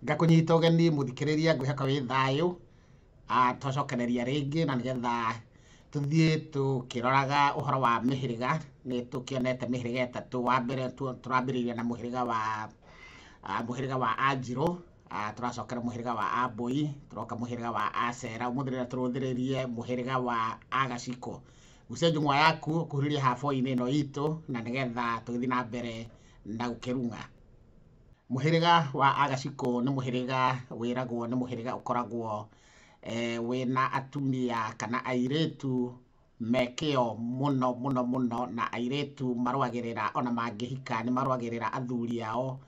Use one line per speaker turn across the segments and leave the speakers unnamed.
Ngakũnyita ũgeni mũthikĩrĩria, ngwĩhoka wĩ thayũ. Twacokereria rĩngĩ na nĩgetha tũthiĩ tũkĩroraga ũhoro wa mĩhĩrĩga. Nĩ tũkĩonete mĩhĩrĩga ĩtatũ. Wa mbere tũrambĩrĩirie na mũhĩrĩga wa mũhĩrĩga wa Anjirũ, tũracokera mũhĩrĩga wa Ambũi, tũroka mũhĩrĩga wa Acera. Ũmũthĩ rĩrĩa tũrũthĩrĩrie mũhĩrĩga wa Agacikũ. Gucia njũng'wa yaku ũkuhĩrĩrie haboinĩ ĩno itũ na nĩgetha tũgĩthiĩ na mbere na gũkĩrung'a. Mũhĩrĩga wa Agacikũ nĩ mũhĩrĩga wĩragwo nĩ mũhĩrĩga ũkoragwo wĩna atumia kana airĩtu me kĩo mũno mũno mũno, na airĩtu marũagĩrĩra ona mangĩhika nĩ marũagĩrĩra athuri ao,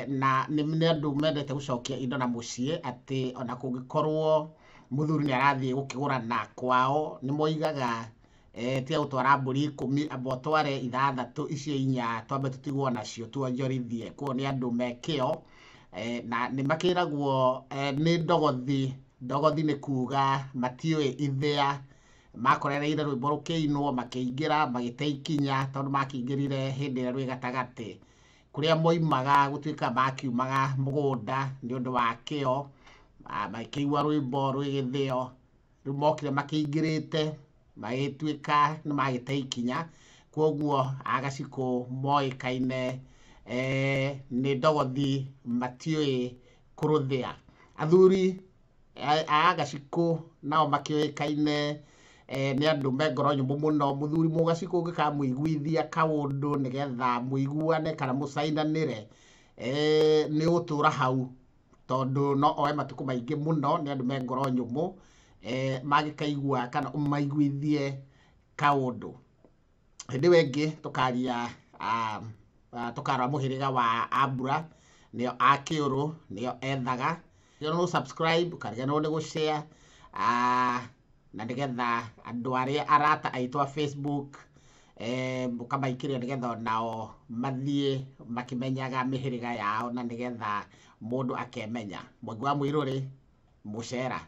na nĩ andũ mendete gũcokia indo na mũciĩ, atĩ ona kũngĩkorwo mũthuri nĩ arathiĩ gũkĩgũrana kwao, nĩ moigaga tiga gũtwara mbũri 10, amba ũtware 6, icio 4 twambe tũtigwo nacio tuonjorithie. Koguo nĩ andũ me kĩo, na nĩ makĩragwo nĩ ndogothi. Ndogothi nĩ kuga matiũĩ ithĩa, makorereire rwĩmbo rũkĩinwo makĩingĩra magĩte ikinya, tondũ makĩingĩrire hĩndĩ ĩrĩa rwĩ gatagatĩ. Kũrĩa moimaga gũtuĩka makiumaga mũgũnda nĩ ũndũ wa kĩo, makĩigua rwĩmbo rwĩ gĩthĩo, rĩu mokire makĩingĩrĩte magĩtuĩka nĩ magĩte ikinya. Koguo Agacikũ moĩkaine nĩ ndogothi, matiũĩ kũrũthĩa. Athuri a Agacikũ nao makĩũĩkaine nĩ andũ me ngoro nyũmũ mũno. Mũthuri Mũgacikũ ũngĩkamũiguithia kaũndũ nĩgetha mũiguane kana mũcainanĩre, nĩ ũgũtũra hau, tondũ no oe matukũ maingĩ mũno. Nĩ andũ me ngoro nyũmũ, mangĩkaigua kana ũmaiguithie kaũndũ. Hĩndĩ ĩyo ĩngĩ tũkaria tũkarora mũhĩrĩga wa Ambura, nĩo Akĩũrũ, nĩo Ethaga. Ũkariganĩrwo subscribe, ũkariganĩrwo nĩ gũshare, na nĩgetha andũ arĩa arata aitũ a Facebook mũkamaikĩria nĩgetha onao mathiĩ makĩmenyaga mĩhĩrĩga yao na nĩgetha mũndũ akemenya. Mwangi wa Mũirũrĩ, mũcera.